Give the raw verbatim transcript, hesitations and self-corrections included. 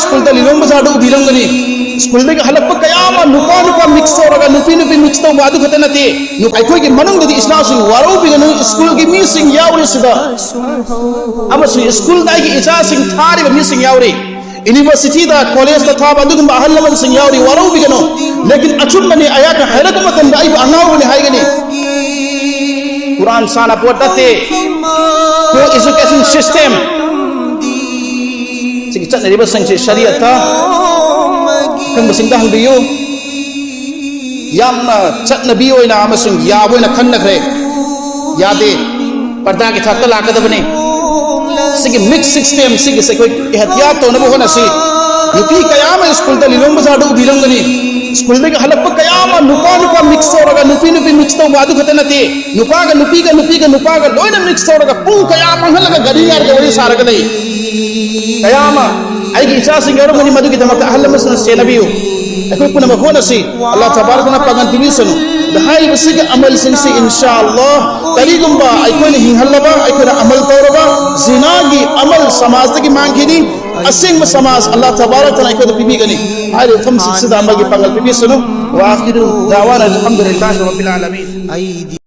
ꯁ꯭ꯀꯨꯜꯗ ꯂꯤꯂꯣꯡ ꯕꯖꯥꯔꯗ ꯎꯕꯤꯔꯝꯒꯅꯤ꯫ ꯁ꯭ꯀꯨꯜꯗꯒꯤ ꯍꯜꯂꯛꯄ ꯀꯌꯥ ꯑꯃ ꯅꯨꯄꯥ ꯅꯨꯄꯥ ꯃꯤꯛꯁ ꯇꯧꯔꯒ, ꯅꯨꯄꯤ ꯅꯨꯄꯤ ꯃꯤꯛꯁ ꯇꯧꯕ ꯑꯗꯨ ꯈꯛꯇ ꯅꯠꯇꯦ꯫ ꯅꯨ-, ꯑꯩꯈꯣꯏꯒꯤ ꯃꯅꯨꯡꯗꯗꯤ ꯏꯆꯥꯁꯤꯡ ꯋꯥꯔꯧꯕꯤꯒꯅꯨ, ꯁ꯭ꯀꯨꯜꯒꯤ ꯃꯤꯁꯤꯡ ꯌꯥꯎꯔꯤꯁꯤꯗ ꯑꯃꯁꯨꯡ ꯁ꯭ꯀꯨꯜꯗ ꯑꯩꯒꯤ ꯏꯆꯥꯁꯤꯡ ꯊꯥꯔꯤꯕ ꯃꯤꯁꯤꯡ ꯌꯥꯎꯔꯤ꯫ ꯌꯨꯅꯤꯚꯔꯁꯤꯇꯤꯗ, ꯀꯣꯂꯦꯖꯇ ꯊꯥꯕ ꯑꯗꯨꯒꯨꯝꯕ ꯑꯍꯜ ꯂꯃꯟꯁꯤꯡ ꯌꯥꯎꯔꯤ, ꯋꯥꯔꯧꯕꯤꯒꯅꯨ꯫ ꯂꯦꯀꯤꯟ ꯑꯆꯨꯝꯕꯅꯤ, ꯑꯩꯍꯥꯛꯅ ꯍꯥꯏꯔꯛꯄ ꯃꯇꯝꯗ ꯑꯩꯕꯨ ꯑꯉꯥꯎꯕꯅꯤ ꯍꯥꯏꯒꯅꯤ꯫ ꯀꯨꯔꯥꯟ ꯁꯥꯟꯅꯄꯣꯠ ꯅꯠꯇꯦ꯫ ꯀꯣ ꯑꯦꯖꯨꯀꯦꯁꯟ ꯁꯤꯁꯇꯦꯝ꯫ ꯁꯤꯒꯤ ꯆꯠꯅꯔꯤꯕꯁꯤꯡꯁꯤ ꯁꯔꯤꯌꯠꯇ ꯈꯪꯕꯁꯤꯡꯗ ꯍꯪꯕꯤꯌꯨ꯫ ꯌꯥꯝꯅ ꯆꯠꯅꯕꯤ ꯑꯣꯏꯅ ꯑꯃꯁꯨꯡ ꯌꯥꯕ ꯑꯣꯏꯅ ꯈꯟꯅꯈ꯭ꯔꯦ꯫ ꯌꯥꯗꯦ꯫ ꯄꯔꯗꯥꯒꯤ ꯊꯥꯛꯇ ꯂꯥꯛꯀꯗꯕꯅꯤ꯫ ꯁꯤꯒꯤ ꯃꯤꯛꯁ ꯁꯤꯁꯇꯦꯝ ꯁꯤꯒꯤꯁꯦ ꯑꯩꯈꯣꯏ ꯑꯦꯍꯇꯤꯌꯥꯠ ꯇꯧꯅꯕ ꯍꯣꯠꯅꯁꯤ꯫ ꯅꯨꯄꯤ ꯀꯌꯥ ꯑꯃ ꯁ꯭ꯀꯨꯜꯗ ꯂꯤꯂꯣꯡ ꯕꯖꯥꯔꯗ ꯎꯕꯤꯔꯝꯒꯅꯤ꯫ ꯁ꯭ꯀꯨꯜꯗꯒꯤ ꯍꯜꯂꯛꯄ ꯀꯌꯥ ꯑꯃ ꯅꯨꯄꯥ ꯅꯨꯄꯥ ꯃꯤꯛꯁ ꯇꯧꯔꯒ, ꯅꯨꯄꯤ ꯅꯨꯄꯤ ꯃꯤꯛꯁ ꯇꯧꯕ ꯑꯗꯨ ꯈꯛꯇ ꯅꯠꯇꯦ, ꯅꯨꯄꯥꯒ ꯅꯨꯄꯤꯒ, ꯅꯨꯄꯤꯒ ꯅꯨꯄꯥꯒ ꯂꯣꯏꯅ ꯃꯤꯛꯁ ꯇꯧꯔꯒ ꯄꯨꯡ ꯀꯌꯥ ꯃꯥꯡꯍꯜꯂꯒ ꯒꯥꯔꯤ ꯉꯥꯏꯔꯒ ꯋꯥꯔꯤ ꯁꯥꯔꯒ ꯂꯩ꯫ ꯀꯌꯥ ꯑꯃ ꯑꯩꯒꯤ ꯏꯆꯥꯁꯤꯡ ꯌꯥꯎꯔꯝꯒꯅꯤ, ꯃꯗꯨꯒꯤꯗꯃꯛꯇ ꯑꯍꯜ ꯂꯃꯟꯁꯤꯡꯅ ꯁꯦꯟꯅꯕꯤꯌꯨ꯫ ꯑꯩꯈꯣꯏ ꯄꯨꯝꯅꯃꯛ ꯍꯣꯠꯅꯁꯤ꯫ ꯑꯜꯂꯥꯍ ꯇꯕꯥꯔꯛꯅ ꯄꯥꯡꯒꯜ ꯄꯤꯕꯤꯁꯅꯨ꯫ ꯑꯗ ꯍꯥꯏꯔꯤꯕꯁꯤꯒꯤ ꯑꯃꯜꯁꯤꯡꯁꯤ ꯏꯟꯁꯥ ꯑꯜꯂꯥꯍ ꯀꯔꯤꯒꯨꯝꯕ ꯑꯩꯈꯣꯏꯅ ꯍꯤꯡꯍꯜꯂꯕ, ꯑꯩꯈꯣꯏꯅ ꯑꯃꯜ ꯇꯧꯔꯕ, ꯖꯤꯅꯥꯒꯤ ꯑꯃꯜ ꯁꯃꯥꯖꯇꯒꯤ ꯃꯥꯡꯈꯤꯅꯤ꯫ ꯑꯁꯦꯡꯕ ꯁꯃꯥꯖ ꯑꯜꯂꯥꯍ ꯇꯕꯥꯔꯛꯅ ꯑꯩꯈꯣꯏꯗ ꯄꯤꯕꯤꯒꯅꯤ꯫ ꯍꯥꯏꯔꯤꯕ ꯃꯐꯝꯁꯤꯡꯁꯤꯗ ꯑꯃꯒꯤ ꯄꯥꯡꯒꯜ ꯄꯤꯕꯤꯁꯅꯨ꯫ ꯋꯥ ꯑꯈꯤꯔꯨ ꯗꯥꯋꯥꯅ ꯑꯜꯍꯝꯗꯨꯂꯤꯜꯂꯥꯍꯤ ꯔꯕꯤꯜ ꯑꯥꯂꯃꯤꯟ꯫